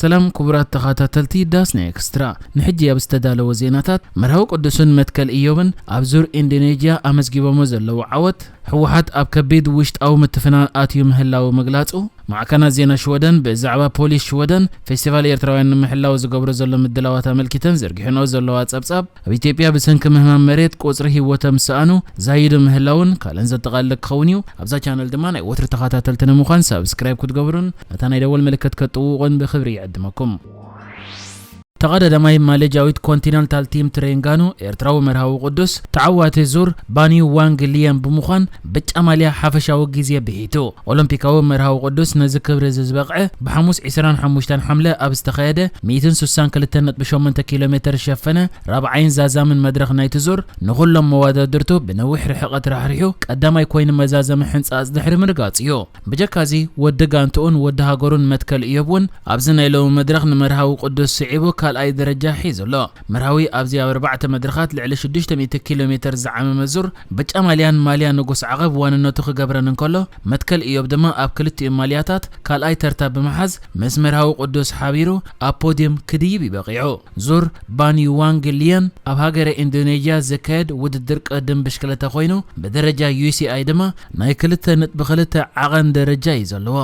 ሰላም ክቡራት ተኸታተልቲ ዳስና ኤክስትራ፣ ንሕጂ ኣብ ዝተዳለወ ዜናታት፣ መርሃዊ ቅዱስን መትከል ኢዮብን ኣብ ዙር ኢንዶኔዥያ ኣመዝጊቦሞ ዘለዉ ዓወት፣ ህወሓት ኣብ ከቢድ ውሽጣዊ ምትፍናን ኣትዩ ምህላዉ ምግላጹ፣ ማዕከናት ዜና ሽወደን ብዛዕባ ፖሊስ ሽወደን ፌስቲቫል ኤርትራውያን ንምሕላው ዝገብሮ ዘሎ ምድላዋት ኣመልኪተን ዘርጊሐንኦ ዘለዋ ጸብጻብ፣ ኣብ ኢትዮጵያ ብሰንኪ ምህማም መሬት ቁጽሪ ህይወቶም ዝሰኣኑ ዛይዱ ምህላውን ካልእን ዘጠቓልል ክኸውን እዩ። ኣብዛ ቻነል ድማ ናይ ወትሪ ተኸታተልቲ ንምዃን ሳብስክራይብ ክትገብሩን ነታ ናይ ደወል ምልክት ከጥውቑን ብኽብሪ ይዕድመኩም። ተቐዳዳማይ ማሌጃዊት ኮንቲነንታል ቲም ትሬንጋኑ ኤርትራዊ መርሃዊ ቅዱስ ተዓዋቲ ዙር ባኒ ዋንግ ሊየን ብምዃን ብጫ ማልያ ሓፈሻዊ ግዜ ብሂቱ። ኦሎምፒካዊ መርሃዊ ቅዱስ ነዚ ክብሪ እዚ ዝበቕዐ ብሓሙስ ዕስራን ሓሙሽተን ሓምለ ኣብ ዝተኻየደ ሚእትን ስሳን ክልተን ነጥቢ ሸሞንተ ኪሎ ሜተር ዝሸፈነ ራብዓይን ዛዛምን መድረኽ ናይቲ ዙር ንኹሎም መወዳድርቱ ብነዊሕ ርሕቐት ራሕሪሑ ቀዳማይ ኮይኑ መዛዘሚ ሕንጻጽ ድሕሪ ምርጋጽ እዩ። ብጀካዚ ወዲ ጋንትኡን ወዲ ሃገሩን መትከል እዮብ እውን ኣብዚ ናይ ሎሚ መድረኽ ንመርሃዊ ቅዱስ ስዒቡ ካልኣይ ደረጃ ሒዙ ኣሎ። መርሃዊ ኣብዚ ኣብ ኣርባዕተ መድረኻት ልዕሊ ሽዱሽተ ሚእቲ ኪሎ ሜተር ዝዓመመ ዙር ብጫ ማልያን ማልያ ንጉስ ዓቐብ ዋንነቱ ክገብረን እንከሎ፣ መትከል እዮብ ድማ ኣብ ክልቲኡ ማልያታት ካልኣይ ተርታ ብምሓዝ ምስ መርሃዊ ቅዱስ ሓቢሩ ኣብ ፖድየም ክድይብ እዩ በቒዑ። ዙር ባኒ ዋንግ ሊየን ኣብ ሃገረ ኢንዶኔዥያ ዝካየድ ውድድር ቅድም ብሽክለታ ኮይኑ፣ ብደረጃ ዩ ሲ ኣይ ድማ ናይ ክልተ ነጥቢ ክልተ ዓቐን ደረጃ እዩ ዘለዎ።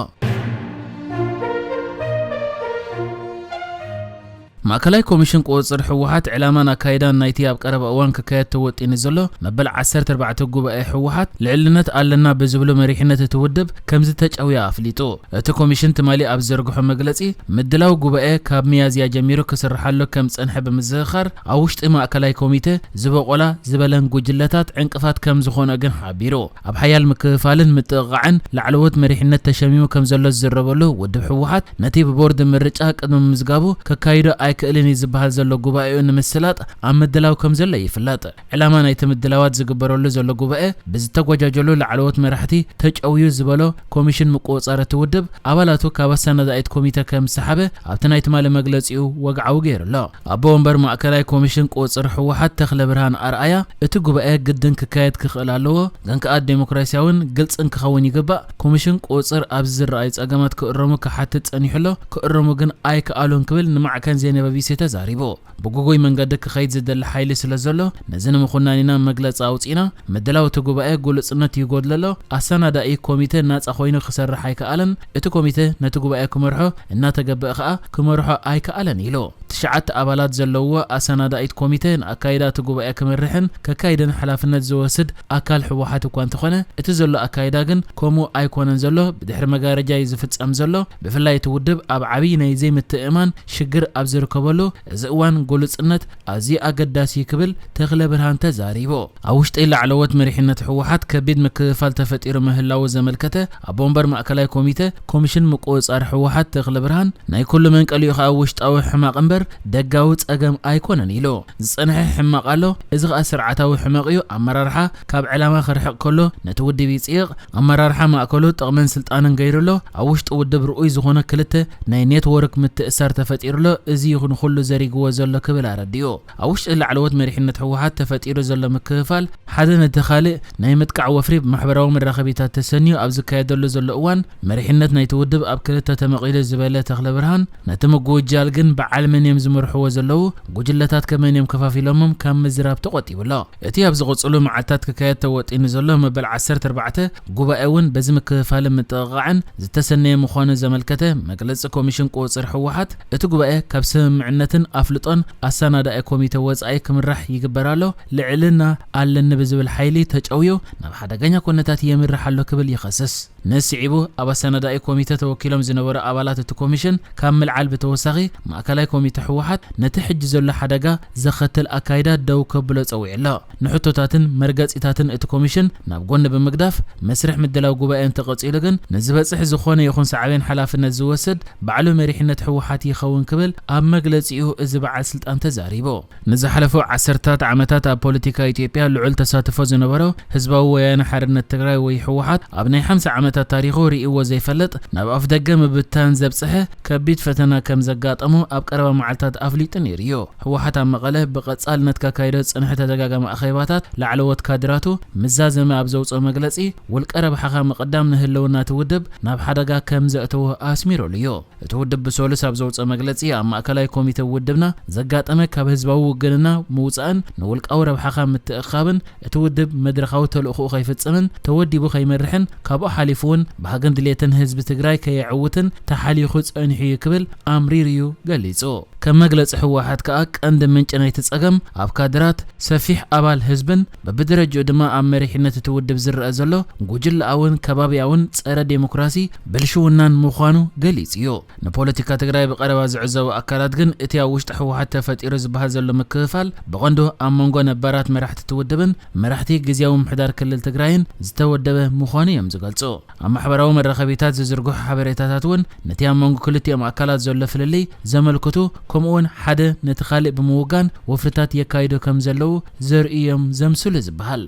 ማእከላይ ኮሚሽን ቁጽጽር ህወሓት ዕላማን ኣካይዳን ናይቲ ኣብ ቀረባ እዋን ክካየድ ተወጢኑ ዘሎ መበል ዓሰርተ ኣርባዕተ ጉባኤ ህወሓት ልዕልነት ኣለና ብዝብሉ መሪሕነት እቲ ውድብ ከም ዝተጨውየ ኣፍሊጡ። እቲ ኮሚሽን ትማሊ ኣብ ዝዘርግሖ መግለጺ፣ ምድላው ጉባኤ ካብ ሚያዝያ ጀሚሩ ክስርሓሉ ከም ዝጸንሐ ብምዝኽኻር፣ ኣብ ውሽጢ ማእከላይ ኮሚቴ ዝበቆላ ዝበለን ጉጅለታት ዕንቅፋት ከም ዝኾነ ግን ሓቢሩ። ኣብ ሓያል ምክፍፋልን ምጥቕቓዕን ላዕለዎት መሪሕነት ተሸሚሙ ከም ዘሎ ዝዝረበሉ ውድብ ህወሓት፣ ነቲ ብቦርድ ምርጫ ቅድሚ ምምዝጋቡ ከካይዶ ኣይክእልን እዩ ዝበሃል ዘሎ ጉባኤኡ ንምስላጥ ኣብ ምድላው ከም ዘሎ ይፍለጥ። ዕላማ ናይቲ ምድላዋት ዝግበረሉ ዘሎ ጉባኤ ብዝተጓጃጀሉ ላዕለዎት መራሕቲ ተጨውዩ ዝበሎ ኮሚሽን ምቁጽጻር እቲ ውድብ፣ ኣባላቱ ካብ ኣሰናዳኢት ኮሚተ ከም ዝሰሓበ ኣብቲ ናይ ትማሊ መግለጺኡ ወግዓዊ ገይሩ ኣሎ። ኣቦ ወንበር ማእከላይ ኮሚሽን ቁጽጽር ህወሓት ተኽለ ብርሃን ኣርኣያ፣ እቲ ጉባኤ ግድን ክካየድ ክኽእል ኣለዎ፣ ግን ከኣ ዴሞክራሲያውን ግልጽን ክኸውን ይግባእ። ኮሚሽን ቁጽጽር ኣብዚ ዝረኣዩ ጸገማት ክእረሙ ክሓትት ጸኒሑ ኣሎ፣ ክእረሙ ግን ኣይከኣሉን ክብል ንማዕከን ዜና ቢ ቢ ሲ ተዛሪቡ። ብጉጉይ መንገዲ ክኸይድ ዝደሊ ሓይሊ ስለ ዘሎ፣ ነዚ ንምኹናን ኢና መግለጺ ኣውጺእና። ምድላው እቲ ጉባኤ ግሉጽነት ይጎድሎ ኣሎ። ኣሰናዳኢ ኮሚተ ናጻ ኮይኑ ክሰርሕ ኣይከኣለን። እቲ ኮሚተ ነቲ ጉባኤ ክመርሖ እናተገበአ ከኣ ክመርሖ ኣይከኣለን ኢሉ። ትሽዓተ ኣባላት ዘለዎ ኣሰናዳኢት ኮሚተ ንኣካይዳ እቲ ጉባኤ ክመርሕን ከካይድን ሓላፍነት ዝወስድ ኣካል ህወሓት እኳ እንተኾነ፣ እቲ ዘሎ ኣካይዳ ግን ከምኡ ኣይኮነን ዘሎ፣ ብድሕሪ መጋረጃ እዩ ዝፍጸም ዘሎ። ብፍላይ እቲ ውድብ ኣብ ዓብዪ ናይ ዘይምትእምማን ሽግር ኣብ ዝርከበሉ እዚ እዋን ግሉጽነት ኣዝዩ ኣገዳሲ እዩ ክብል ተኽለ ብርሃን ተዛሪቡ። ኣብ ውሽጢ ላዕለዎት መሪሕነት ህወሓት ከቢድ ምክፍፋል ተፈጢሩ ምህላዉ ዘመልከተ ኣቦ ወንበር ማእከላይ ኮሚተ ኮሚሽን ምቁጽጻር ህወሓት ተኽለ ብርሃን፣ ናይ ኩሉ መንቀሊኡ ከኣ ውሽጣዊ ሕማቕ እምበር ደጋዊ ጸገም ኣይኮነን ኢሉ። ዝጸንሐ ሕማቕ ኣሎ፣ እዚ ከኣ ስርዓታዊ ሕመቕ እዩ። ኣመራርሓ ካብ ዕላማ ክርሕቕ ከሎ ነቲ ውድብ ይጽይቕ። ኣመራርሓ ማእከሉ ጥቕምን ስልጣንን ገይሩ ኣሎ። ኣብ ውሽጢ ውድብ ርኡይ ዝኾነ ክልተ ናይ ኔትወርክ ምትእሳር ተፈጢሩ ኣሎ። እዚ እዩ ንኹሉ ዘሪግዎ ዘሎ ክብል ኣረዲኡ። ኣብ ውሽጢ ላዕለዎት መሪሕነት ህወሓት ተፈጢሩ ዘሎ ምክፍፋል፣ ሓደ ነቲ ካልእ ናይ ምጥቃዕ ወፍሪ ብማሕበራዊ መራኸቢታት ተሰንዩ ኣብ ዝካየደሉ ዘሎ እዋን፣ መሪሕነት ናይቲ ውድብ ኣብ ክልተ ተመቒሉ ዝበለ ተኽለ ብርሃን፣ ነቲ ምጉጅጃል ግን በዓል መን እዮም ዝመርሕዎ ዘለዉ፣ ጉጅለታት ከ መን እዮም ከፋፊሎሞም ካብ ምዝራብ ተቖጢቡ ኣሎ። እቲ ኣብ ዝቕጽሉ መዓልታት ክካየድ ተወጢኑ ዘሎ መበል ዓሰርተ ኣርባዕተ ጉባኤ እውን በዚ ምክፍፋልን ምጥቕቓዕን ዝተሰነየ ምዃኑ ዘመልከተ መግለጺ ኮሚሽን ቁጽጽር ህወሓት፣ እቲ ጉባኤ ካብ ስምምዕነትን ኣፍልጦን ኣሰናዳኢ ኮሚተ ወጻኢ ክምራሕ ይግበር ኣሎ፣ ልዕልና ኣለኒ ብዝብል ሓይሊ ተጨውዩ ናብ ሓደገኛ ኩነታት የምርሕ ኣሎ ክብል ይኸስስ። ንስዒቡ ኣብ ኣሰናዳኢ ኮሚተ ተወኪሎም ዝነበሩ ኣባላት እቲ ኮሚሽን ካብ ምልዓል ብተወሳኺ፣ ማእከላይ ኮሚተ ህወሓት ነቲ ሕጂ ዘሎ ሓደጋ ዘኸትል ኣካይዳ ደው ከብሎ ጸዊዑ ኣሎ። ንሕቶታትን መርገጺታትን እቲ ኮሚሽን ናብ ጎኒ ብምግዳፍ፣ መስርሕ ምድላው ጉባኤ እንተቐጺሉ ግን፣ ንዝበጽሕ ዝኾነ ይኹን ሳዕቤን ሓላፍነት ዝወስድ ባዕሉ መሪሕነት ህወሓት ይኸውን ክብል ኣብ መግለጺኡ እዚ በዓል ስልጣን ተዛሪቡ። ንዝሓለፉ ዓሰርታት ዓመታት ኣብ ፖለቲካ ኢትዮጵያ ልዑል ተሳትፎ ዝነበሮ ህዝባዊ ወያነ ሓርነት ትግራይ ወይ ህወሓት፣ ኣብ ናይ ሓምሳ ዓመት ኣታ ታሪኹ ርእይዎ ዘይፈልጥ ናብ ኣፍ ደገ ምብታን ዘብጽሐ ከቢድ ፈተና ከም ዘጋጠሞ ኣብ ቀረባ መዓልታት ኣፍሊጡ ነይሩ እዩ። ህወሓት ኣብ መቐለ ብቐጻልነት ካካይዶ ዝጸንሐ ተደጋጋሚ ኣኼባታት ላዕለዎት ካድራቱ ምዛዘመ ኣብ ዘውጽኦ መግለጺ፣ ውልቀ ረብሓኻ ምቕዳም ንህልውና እቲ ውድብ ናብ ሓደጋ ከም ዘእተዎ ኣስሚሩሉ እዩ። እቲ ውድብ ብሰሉስ ኣብ ዘውጽኦ መግለጺ፣ ኣብ ማእከላይ ኮሚተ ውድብና ዘጋጠመ ካብ ህዝባዊ ውግንና ምውጻእን ንውልቃዊ ረብሓኻ ምትእኻብን እቲ ውድብ መድረኻዊ ተልእኾኡ ከይፍጽምን ተወዲቡ ከይመርሕን ካብኡ ሓሊፉ እውን ባህግን ድሌትን ህዝቢ ትግራይ ከየዕውትን ተሓሊኹ ጸኒሑ እዩ ክብል ኣምሪሩ እዩ ገሊጹ። ከም መግለጺ ህወሓት ከኣ ቀንዲ ምንጪ ናይቲ ጸገም ኣብ ካድራት ሰፊሕ ኣባል ህዝብን በብደረጅኡ ድማ ኣብ መሪሕነት እቲ ውድብ ዝረኣ ዘሎ ጉጅለኣውን ከባቢያውን ጸረ ዴሞክራሲ ብልሽውናን ምዃኑ ገሊጹ እዩ። ንፖለቲካ ትግራይ ብቐረባ ዝዕዘቡ ኣካላት ግን እቲ ኣብ ውሽጢ ህወሓት ተፈጢሩ ዝበሃል ዘሎ ምክፍፋል ብቐንዱ ኣብ መንጎ ነባራት መራሕቲ እቲ ውድብን መራሕቲ ግዝያዊ ምምሕዳር ክልል ትግራይን ዝተወደበ ምዃኑ እዮም ዝገልጹ። ኣብ ማሕበራዊ መራኸቢታት ዝዝርግሑ ሓበሬታታት እውን ነቲ ኣብ መንጎ ክልቲኦም ኣካላት ዘሎ ፍልልይ ዘመልክቱ፣ ከምኡውን ሓደ ነቲ ካልእ ብምውጋን ወፍርታት የካይዱ ከም ዘለዉ ዘርእዩ እዮም ዘምስሉ ዝበሃል።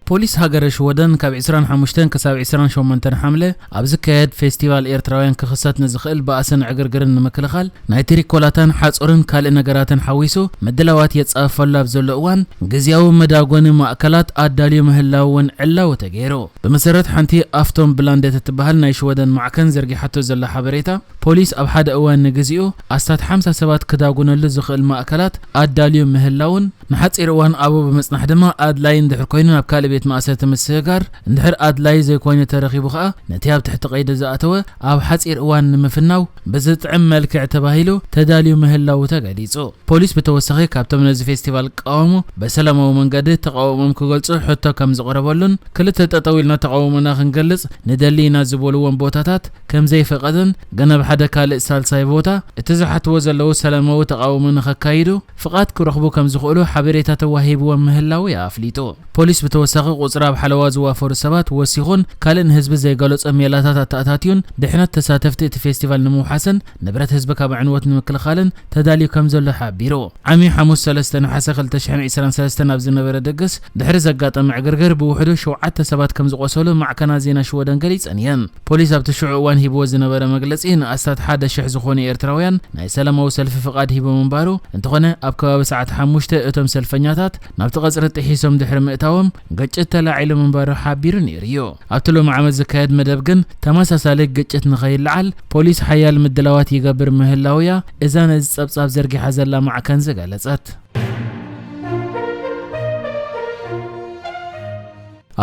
ፖሊስ ሃገረ ሽወደን ካብ ዕስራን ሓሙሽተን ክሳብ ዕስራን ሸሞንተን ሓምለ ኣብ ዝካየድ ፌስቲቫል ኤርትራውያን ክኽሰት ንዝኽእል ባእስን ዕግርግርን ንምክልኻል ናይ ትሪኮላታን ሓጹርን ካልእ ነገራትን ሓዊሱ ምድላዋት የጻፈሉ ኣብ ዘሎ እዋን፣ ግዝያዊ መዳጎኒ ማእከላት ኣዳልዩ ምህላዉ እውን ዕላዊ ተገይሩ። ብመሰረት ሓንቲ ኣፍቶም ብላንደት እትበሃል ናይ ሽወደን ማዕከን ዘርጊሓቶ ዘላ ሓበሬታ፣ ፖሊስ ኣብ ሓደ እዋን ንግዚኡ ኣስታት ሓምሳ ሰባት ክዳጉነሉ ዝኽእል ማእከላት ኣዳልዩ ምህላውን፣ ንሓጺር እዋን ኣብኡ ብምጽናሕ ድማ ኣድላዪ እንድሕር ኮይኑ ናብ ካልእ ቤት ማእሰርቲ ምስግጋር፣ እንድሕር ኣድላዪ ዘይኮይኑ ተረኺቡ ከኣ ነቲ ኣብ ትሕቲ ቀይዲ ዝኣተወ ኣብ ሓጺር እዋን ንምፍናው ብዝጥዕም መልክዕ ተባሂሉ ተዳልዩ ምህላዉ ተገሊጹ። ፖሊስ ብተወሳኺ ካብቶም ነዚ ፌስቲቫል ክቃወሙ ብሰላማዊ መንገዲ ተቃውሞኦም ክገልጹ ሕቶ ከም ዝቐረበሉን ክልተ ጠጠው ኢልና ተቃውሞና ክንገልጽ ንደሊ ኢና ዝበልዎም ቦታታት ከም ዘይፈቐደን ገና ብሓደ ካልእ ሳልሳይ ቦታ እቲ ዝሓትዎ ዘለዉ ሰላማዊ ተቃውሞ ንኸካይዱ ፍቓድ ክረኽቡ ከም ዝኽእሉ ሓበሬታ ተዋሂብዎም ምህላዉ እዩ ኣፍሊጡ። ፖሊስ ብተወሳኺ ቁጽሪ ኣብ ሓለዋ ዝዋፈሩ ሰባት ወሲኹን ካልእ ንህዝቢ ዘይገለጾ ሜላታት ኣተኣታትዩን ድሕነት ተሳተፍቲ እቲ ፌስቲቫል ንምውሓስን ንብረት ህዝቢ ካብ ዕንወት ንምክልኻልን ተዳልዩ ከም ዘሎ ሓቢሩ። ዓሚ ሓሙስ ሰለስተ ነሓሰ ክልተ ሽሕን ዕስራን ሰለስተን ኣብ ዝነበረ ድግስ ድሕሪ ዘጋጠመ ዕግርግር ብውሕዱ ሸውዓተ ሰባት ከም ዝቖሰሉ ማዕከናት ዜና ሽወደን ገሊጸን እየን። ፖሊስ ኣብቲ ሽዑ እዋን ሂብዎ ዝነበረ መግለጺ ንኣስታት ሓደ ሽሕ ዝኾኑ ኤርትራውያን ናይ ሰላማዊ ሰልፊ ፍቓድ ሂቡ ምንባሩ፣ እንተኾነ ኣብ ከባቢ ሰዓት ሓሙሽተ እቶም ሰልፈኛታት ናብቲ ቀጽሪ ጥሒሶም ድሕሪ ምእታዎም ግጭት ተላዒሉ ምንባሩ ሓቢሩ ነይሩ እዩ። ኣብቲ ሎሚ ዓመት ዝካየድ መደብ ግን ተመሳሳሊ ግጭት ንኸይለዓል ፖሊስ ሓያል ምድላዋት ይገብር ምህላውያ እዛ ነዚ ጸብጻብ ዘርጊሓ ዘላ ማዕከን ዝገለጸት።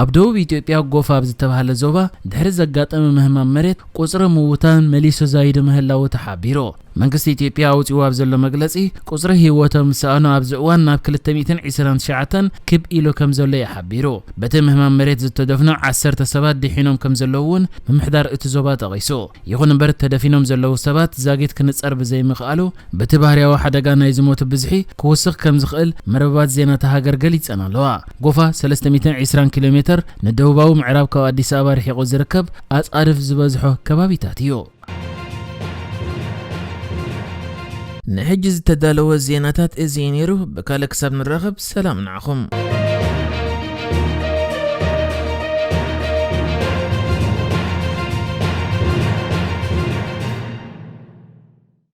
ኣብ ደቡብ ኢትዮጵያ ጎፋ ኣብ ዝተባህለ ዞባ ድሕሪ ዘጋጠመ ምህማም መሬት ቁጽሪ ምዉታን መሊሱ ዛይዱ ምህላዉ ተሓቢሩ። መንግስቲ ኢትዮጵያ ኣውጺኡ ኣብ ዘሎ መግለጺ፣ ቁጽሪ ህይወቶም ዝሰኣኑ ኣብዚ እዋን ናብ ክልተ ሚእትን ዕስራን ትሽዓተን ክብ ኢሉ ከም ዘሎ እዩ ሓቢሩ። በቲ ምህማም መሬት ዝተደፍኑ ዓሰርተ ሰባት ድሒኖም ከም ዘለዉ እውን ምምሕዳር እቲ ዞባ ጠቒሱ። ይኹን እምበር፣ ተደፊኖም ዘለዉ ሰባት ዛጊት ክንጸር ብዘይምኽኣሉ፣ በቲ ባህርያዊ ሓደጋ ናይ ዝሞት ብዝሒ ክውስኽ ከም ዝኽእል መርበባት ዜና እታ ሃገር ገሊጸን ኣለዋ። ጎፋ ሰለስተ ሚእትን ዕስራን ኪሎ ሜተር ንደቡባዊ ምዕራብ ካብ ኣዲስ ኣበባ ርሒቑ ዝርከብ ኣጻድፍ ዝበዝሖ ከባቢታት እዩ። ንሕጂ ዝተዳለወ ዜናታት እዚ እዩ ነይሩ። ብካልእ ክሳብ ንራኸብ፣ ሰላም ንዓኹም።